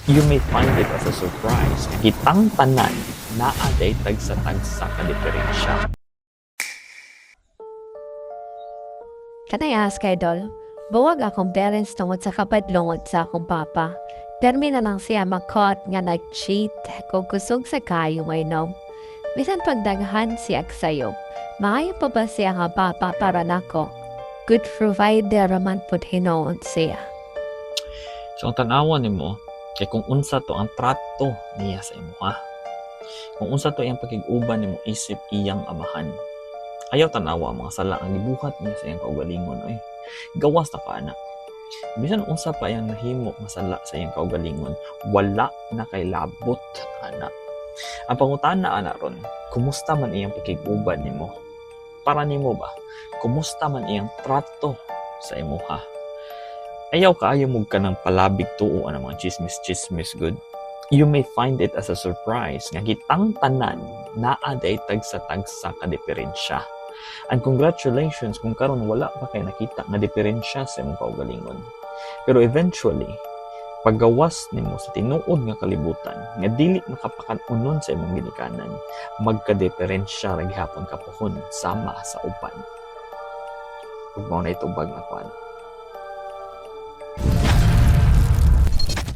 You may find it as a surprise nga kitang tanan naa day tagsa-tagsa ka diferensya. Can I ask, Idol? Buwag akong parents tungod sa kapadlongod sa akong papa. Permi na lang siya makot nga nag-cheat kung kusog sa kayo may no. Bisan pagdaghan siya sayo. Maayo pa ba siya nga papa para nako? Good provider raman pud hinuon siya. So ang tan-awa nimo kay kung unsa to ang trato niya sa imuha. Kung unsa to iyang pakig-uban nimo isip iyang amahan. Ayaw tan-awa ang mga sala ang gibuhat niya sa iyang kaugalingon oy. Gawas na ka ana. Bisan unsa pa iyang nahimo nga sala sa iyang kaugalingon, wala na kay labot ana. Ang pangutana ana ron, kumusta man iyang pakig-uban nimo? Para nimo ba? Kumusta man iyang trato sa imuha? Ayaw kaayo mo ka ng palabig tuo ang mga chismis-chismis good. You may find it as a surprise nga kitang tanan naa day tagsa-tagsa ka diferensya. And congratulations kung karon wala pa kay nakita nga diferensya sa imong kaugalingon. Pero eventually, paggawas nimo sa tinuod nga kalibutan nga dili makapakan-unon sa imong ginikanan, magka-diferensya ra gihapon ka puhon sama sa uban. Ug mao na itubag na kuan.